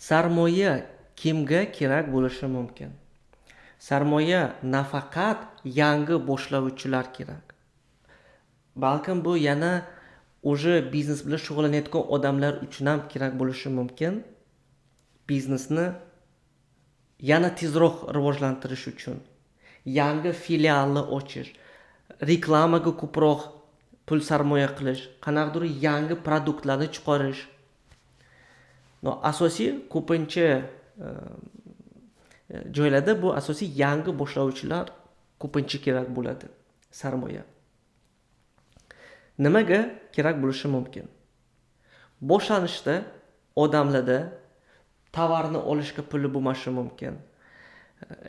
Sarmoya kimga kerak bo'lishi mumkin? Sarmoya nafaqat yangi boshlovchilar kerak, balkim bu yana уже biznes bilan shug'ullanayotgan odamlar uchun ham kerak bo'lishi mumkin, biznesni yana tezroq rivojlantirish uchun, yangi filialni ochish, reklamaga ko'proq pul sarmoya qilish, qanaqadir yangi produktlarni chiqarish. Но asosiy ko'pincha joylarda bu asosiy yangi boshlovchilar ko'pincha kerak bo'ladi sarmoya. Nimaga kerak bo'lishi mumkin? Boshlanishda odamlarda tovarni olishga puli bo'lmashi mumkin,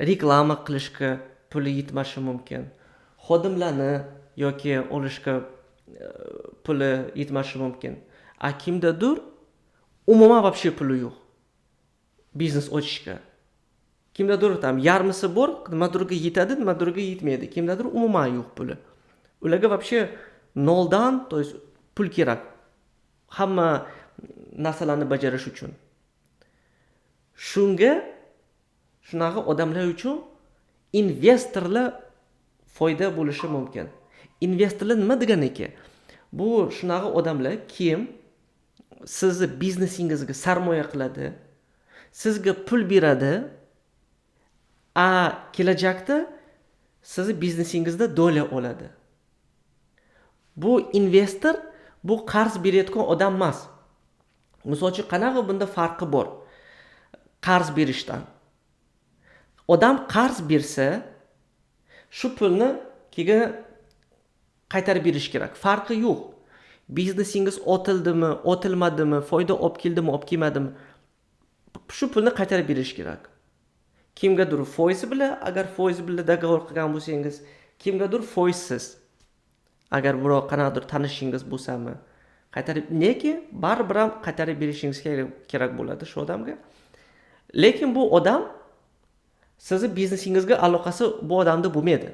reklama qilishga puli yetmashi mumkin, xodimlarni yoki olishga puli yetmashi mumkin. A kimdadir umuman вообще puli yo'q biznes ochishga. Kimdadir там yarmisi bor, nimadirga yetadi, nimadirga yetmaydi. Kimdadir umuman yo'q puli. Ularga вообще noldan, то есть pul kerak hamma narsalarni bajarish uchun. Shunga shunaqa odamlar uchun investorlar foyda bo'lishi mumkin. Investorlar nima deganiki? Bu shunaqa odamlar, kim sizni biznesingizga sarmoya qiladi, sizga pul beradi, a kelajakda sizni biznesingizda доля oladi. Bu investor, bu qarz berayotgan odam emas. Misol uchun, qanaqa bunda farqi bor qarz berishdan? Odam qarz bersa, shu pulni keyin qaytarib berish kerak, farqi yo'q, biznesingiz otildimi, otilmadimi, foyda olib keldimi, olib kelmadimi, shu pulni qaytarib berish kerak. Kimgadir foizi bilan, agar foizi bilan договор qilgan bo'lsangiz, kimgadir foizsiz, agar birov qanaqadir tanishingiz bo'lsami, qaytarib, lekin baribir ham qaytarib berishingiz kerak bo'ladi shu odamga. Lekin bu odam sizni biznesingizga aloqasi, bu odamda bo'lmaydi.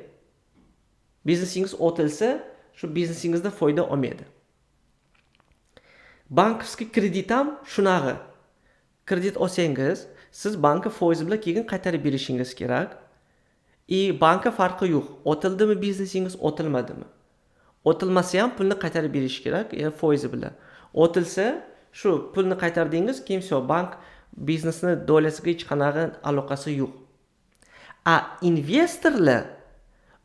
Biznesingiz otilsa, shu biznesingizda foyda olmaydi. Банковский kredit ham shunaqa. Kredit olsangiz, siz bankka foizi bilan keyin qaytarib berishingiz kerak и bankka farqi yo'q, otildimi biznesingiz, otilmadimi. Otilmasa ham pulni qaytarib berish kerak, yani foizi bilan. Otilsa, shu pulni qaytardingiz, keyin все, bank biznesni доля siga hech qanaqa aloqasi yo'q. A investorlar,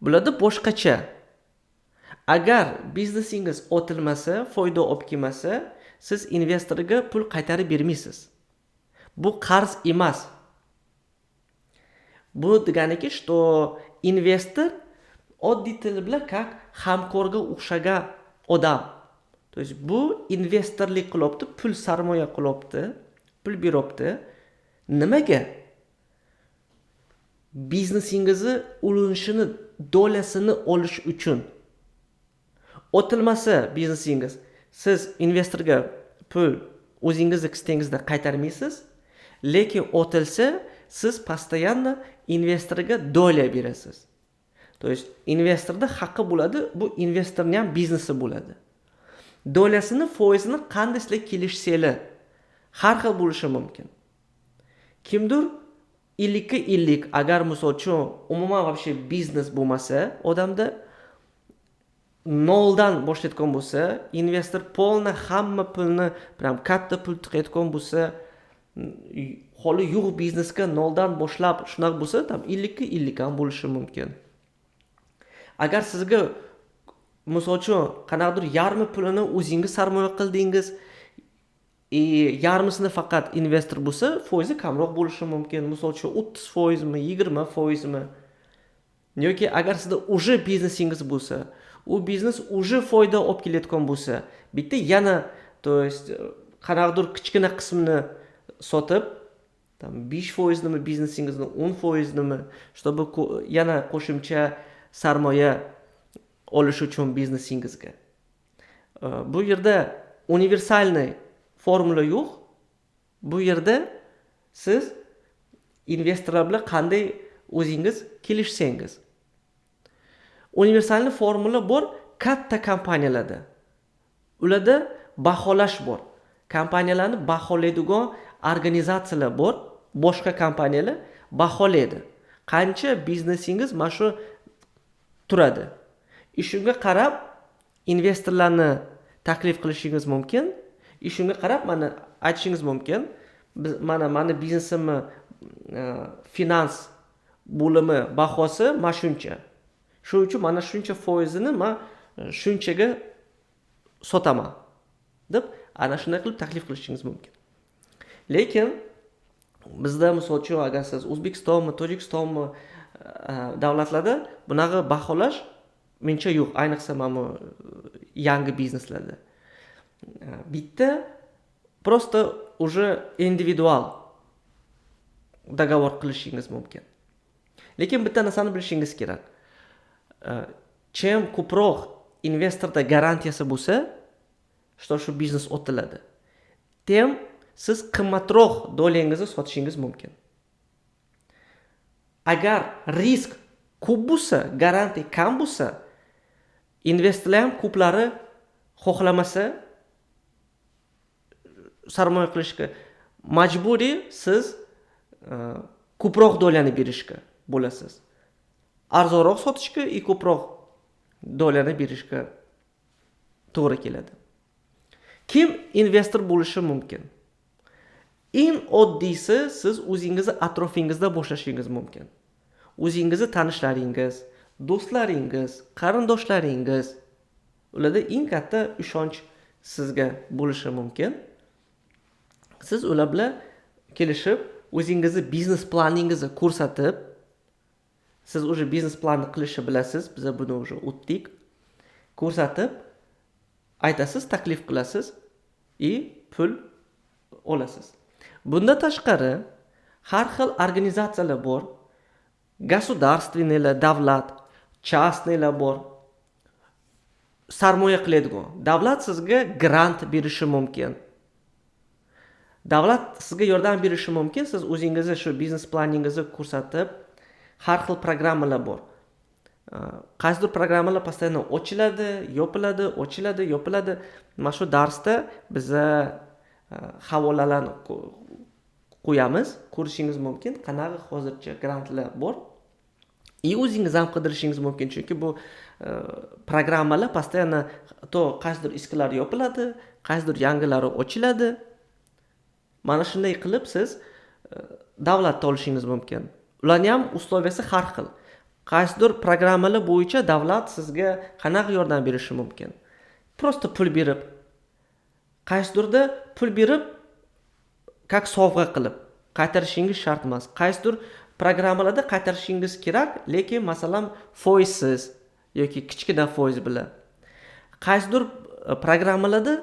bularda boshqacha. Agar biznesingiz otilmasa, foyda olib kelmasa, siz investorga pul qaytarib bermaysiz. Bu qarz emas. Bu deganiki, что investor oddiy til bilan как hamkorga o'xshagan odam. То есть bu investorlik qilyapti, pul sarmoya qilyapti, pul beryapti. Nimaga? Biznesingizni urinishini, доля sini olish uchun. Otilmasa biznesingiz, siz investorga pul o'zingizni kissangizda qaytarmaysiz, lekin otilsa, siz постоянно investorga доля berasiz. То есть investorda haqqi bo'ladi, bu investorni ham biznesi bo'ladi. Доля sini, foizini qanday sizlar kelishsanglar, har xil bo'lishi mumkin. Kimdir 50ga 50, agar, misol uchun, umuman вообще biznes bo'lmasa odamda, noldan boshlayotgan bo'lsa, investor полный hamma pulni, прям katta pul tiqayotgan bo'lsa, holi yo'q biznesga noldan boshlab, shunaqa bo'lsa, там 50ga 50 ham bo'lishi mumkin. Agar sizga, misol uchun, qanaqadir yarmi pulini o'zingiz sarmoya qildingiz и yarmisini faqat investor bo'lsa, foizi kamroq bo'lishi mumkin, misol uchun, 30%mi, 20%mi. Yoki agar sizda уже biznesingiz bo'lsa, u biznes уже foyda olib kelayotgan bo'lsa, bitta yana, то есть qanaqadir kichkina qismini sotib, там 5%nimi biznesingizni, 10%nimi, чтобы yana qo'shimcha sarmoya olish uchun biznesingizga. Bu yerda универсальный formula yo'q. Bu yerda siz investorlar bilan qanday o'zingiz kelishsangiz. Универсальный formula bor katta kompaniyalarda. Ularda baholash bor, kompaniyalarni baholaydigan Organizatsiyalar bor, boshqa kompaniyalar baholaydi, qancha biznesingiz mana shu turadi, и shunga qarab investorlarni taklif qilishingiz mumkin. И shunga qarab mana aytishingiz mumkin: biz mana mani biznesimni finans bo'limi bahosi mana shuncha, shuning uchun mana shuncha foizini man shunchaga sotaman, deb ana shunday qilib taklif qilishingiz mumkin. Lekin bizda, misol uchun, agar siz O'zbekistonmi, Tojikistonmi, davlatlarda bunaqa baholash mencha yo'q, ayniqsa mana bu yangi bizneslarda. Bitta просто уже individual договор qilishingiz mumkin. Lekin bitta narsani bilishingiz kerak: чем ko'proq investorda garantiyasi bo'lsa, что shu biznes otiladi, тем siz qimmatroq доля ngizni sotishingiz mumkin. Agar risk ko'p bo'lsa, garantiya kam bo'lsa, investorlar ham ko'plari xohlamasa sarmoya qilishga, majburiy siz ko'proq доля ni berishga bo'lasiz, arzonroq sotishga и ko'proq доля ni berishga to'g'ri keladi. Kim investor bo'lishi mumkin? Eng oddiysi, siz o'zingizni atrofingizda boshlashingiz mumkin. O'zingizni tanishlaringiz, do'stlaringiz, qarindoshlaringiz, ularda eng katta ishonch sizga bo'lishi mumkin. Siz ular bilan kelishib, o'zingizni biznes planingizni ko'rsatib, siz уже biznes planni qilishni bilasiz, biza buni уже o'tdik, ko'rsatib aytasiz, taklif qilasiz и pul olasiz. Bundan tashqari, har xil organizatsiyalar bor, государственный lar, davlat, частный lar bor, sarmoya qiladigan. Davlat sizga grant berishi mumkin, davlat sizga yordam berishi mumkin. Siz o'zingizni shu biznes planingizni ko'rsatib, har xil programmalar bor. Qaysidir programmalar постоянно ochiladi, yopiladi, ochiladi, yopiladi. Mana shu darsda biza havolalarni qo'yamiz, ko'rishingiz mumkin, qanaqa hozircha grantlar bor, и o'zingiz ham qidirishingiz mumkin, chunki bu programmalar постоянно то qaysidir eskilari yopiladi, qaysidir yangilari ochiladi. Mana shunday qilib siz davlatda olishingiz mumkin. Ularni ham условия si har xil. Qaysidir programmalar bo'yicha davlat sizga qanaqa yordam berishi mumkin? Просто pul berib, qaysidirda pul berib, как sovg'a qilib, qaytarishingiz shart emas. Qaysidir programmalarda qaytarishingiz kerak, lekin, masalan, foizsiz yoki kichkina foiz bilan. Qaysidir programmalarda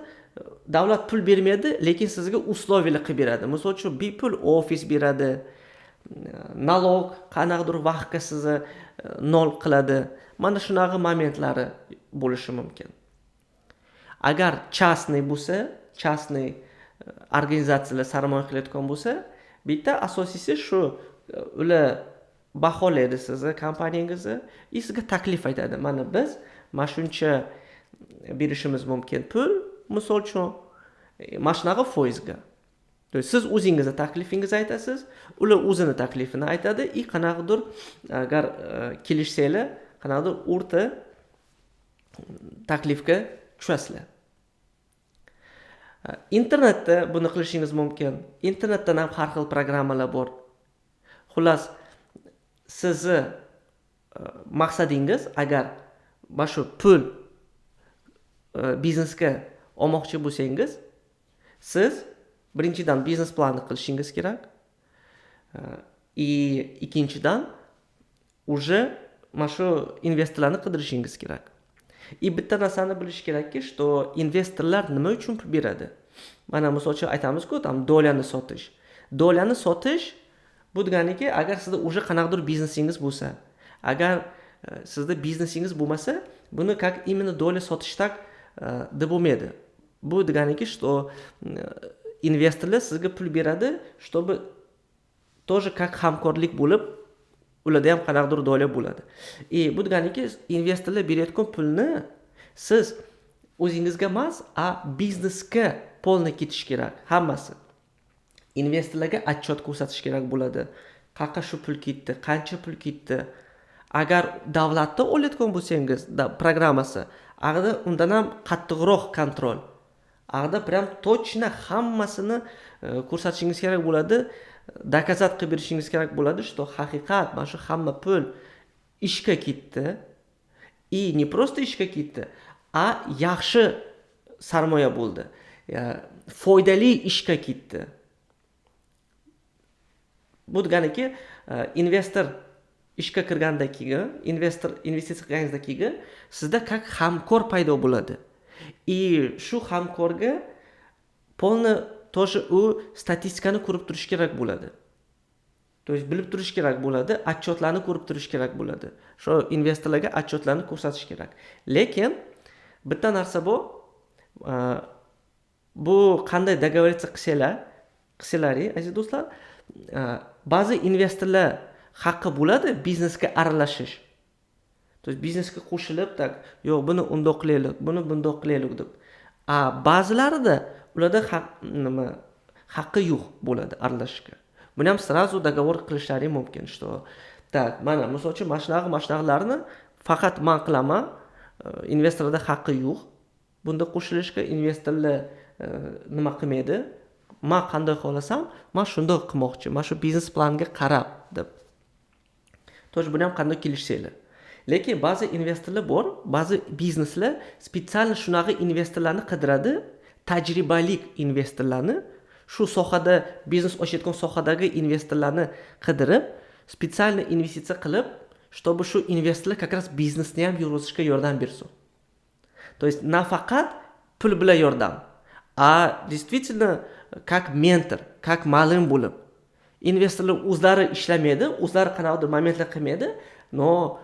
davlat pul bermaydi, lekin sizga условия lar qilib beradi. Misol uchun, bepul ofis beradi, налог qanaqadir vaqtga sizni nol qiladi. Mana shunaqa momentlari bo'lishi mumkin. Agar частный bo'lsa, частный organizatsiyalar sarmoya qilayotgan bo'lsa, bitta asosiysi shu: ular baholaydi sizni kompaniyangizni и sizga taklif aytadi: mana biz mana shuncha berishimiz mumkin pul, misol uchun, mana shunaqa foizga. То есть siz o'zingizni taklifingizni aytasiz, ular o'zini taklifini aytadi и qanaqadir, agar kelishsanglar, qanaqadir o'rta taklifga tushasizlar. Internetda buni qilishingiz mumkin, internetdan ham har xil programmalar bor. Xullas, sizni maqsadingiz agar mana shu pul biznesga olmoqchi bo'lsangiz, siz birinchidan biznes planni qilishingiz kerak и ikkinchidan уже mana shu investorlarni qidirishingiz kerak. И bitta narsani bilish kerakki, что investorlar nima uchun pul beradi? Mana, misol uchun, aytamizku, там доля ni sotish. Доля ni sotish bu deganiki, agar sizda уже qanaqadir biznesingiz bo'lsa. Agar sizda biznesingiz bo'lmasa, buni как именно доля sotish так deb bo'lmaydi. Bu deganiki, что investorlar sizga pul beradi, чтобы тоже как hamkorlik bo'lib, ularda ham qanaqadir доля bo'ladi. И bu deganiki, investorlar berayotgan pulni siz o'zingizga emas, а biznesga полный ketishi kerak hammasi. Investorlarga отчет ko'rsatish kerak bo'ladi: qayerqa shu pul ketdi, qancha pul ketdi. Agar davlatda olayotgan bo'lsangiz programmasi ag'da, undan ham qattiqroq контроль ag'da, прям точно hammasini ko'rsatishingiz kerak bo'ladi, доказать qilib berishingiz kerak bo'ladi, что haqiqat mana shu hamma pul ishga ketdi и не просто ishga ketdi, а yaxshi sarmoya bo'ldi, foydali ishga ketdi. Bu deganiki, investor ishga kirgandan keyin, investor investitsiya qilganingizdan keyin sizda как hamkor paydo bo'ladi и shu hamkorga полный тоже u statistikani ko'rib turishi kerak bo'ladi, то есть bilib turish kerak bo'ladi, отчет larni ko'rib turish kerak bo'ladi, shu investorlarga отчет larni ko'rsatish kerak. Lekin bitta narsa bu, bu qanday договориться qilsanglaring, aziz do'stlar, ba'zi investorlar haqqi bo'ladi biznesga aralashish, то есть biznesga qo'shilib, так, yo'q, buni undoq qilaylik, buni bundoq qilaylik deb. А ba'zilarida ularda haq, nima, haqqi yo'q bo'ladi aralashishga. Buni ham сразу договор qilishlari mumkin, что так, mana, misol uchun, mana shunaqa, mana shunaqalarni faqat man qilaman, investorlarda haqqi yo'q bunda qo'shilishga, investorlar nima qilmaydi, man qanday xohlasam, man shundoq qilmoqchi, mana shu biznes planga qarab deb. Тоже buni ham qanday kelishsanglar. Lekin ba'zi investorlar bor, ba'zi bizneslar специально shunaqa investorlarni qidiradi, tajribali investorlarni, shu sohada biznes ochayotgan sohadagi investorlarni qidirib, специально investitsiya qilib, чтобы shu investorlar как раз biznesni ham yurg'izishga yordam bersin. То есть nafaqat pul bilan yordam, а действительно как ментор, как ma'lum bo'lib. Investorlar o'zlari ishlamaydi, o'zlari qanaqadir momentlar qilmaydi, но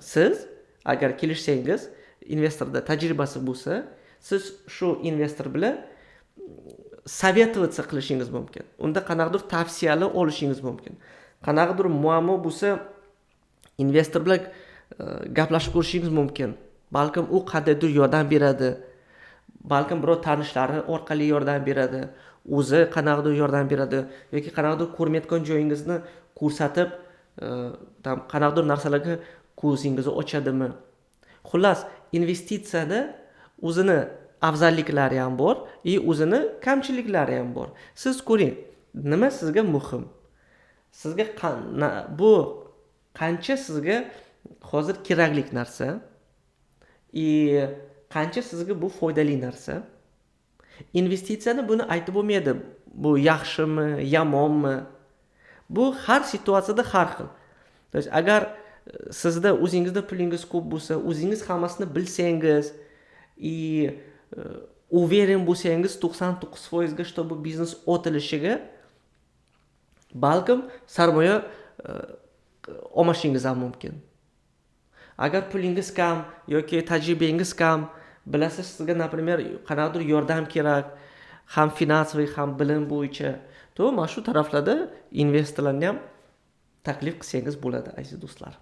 siz agar kelishsangiz, investorda tajribasi bo'lsa, siz shu investor bilan советоваться qilishingiz mumkin, unda qanaqadir tavsiyalar olishingiz mumkin. Qanaqadir muammo bo'lsa, investor bilan gaplashib ko'rishingiz mumkin, balkim u qandaydir yordam beradi, balkim biror tanishlari orqali yordam beradi, o'zi qanaqadir yordam beradi yoki qanaqadir ko'rmayotgan joyingizni ko'rsatib, там qanaqadir narsalarga ko'zingizni ochadimi. Xullas, investitsiyada o'zini afzalliklari ham bor и o'zini kamchiliklari ham bor. Siz ko'ring, nima sizga muhim, sizga bu qancha sizga hozir kerakli narsa и qancha sizga bu foydali narsa. Investitsiyani buni aytib bo'lmaydi, bu yaxshimi, yomonmi, bu har situatsiyada har xil. То есть agar sizda o'zingizda pulingiz ko'p bo'lsa, o'zingiz hammasini bilsangiz и уверен bo'lsangiz 99%ga, что bu biznes otilishiga, balkim sarmoya olmashingiz ham mumkin. Agar pulingiz kam yoki tajribangiz kam, bilasiz, sizga, например, qanaqadir yordam kerak, ham финансовый, ham bilim bo'yicha, то mana shu taraflarda investorlarni ham taklif qilsangiz bo'ladi, aziz do'stlar.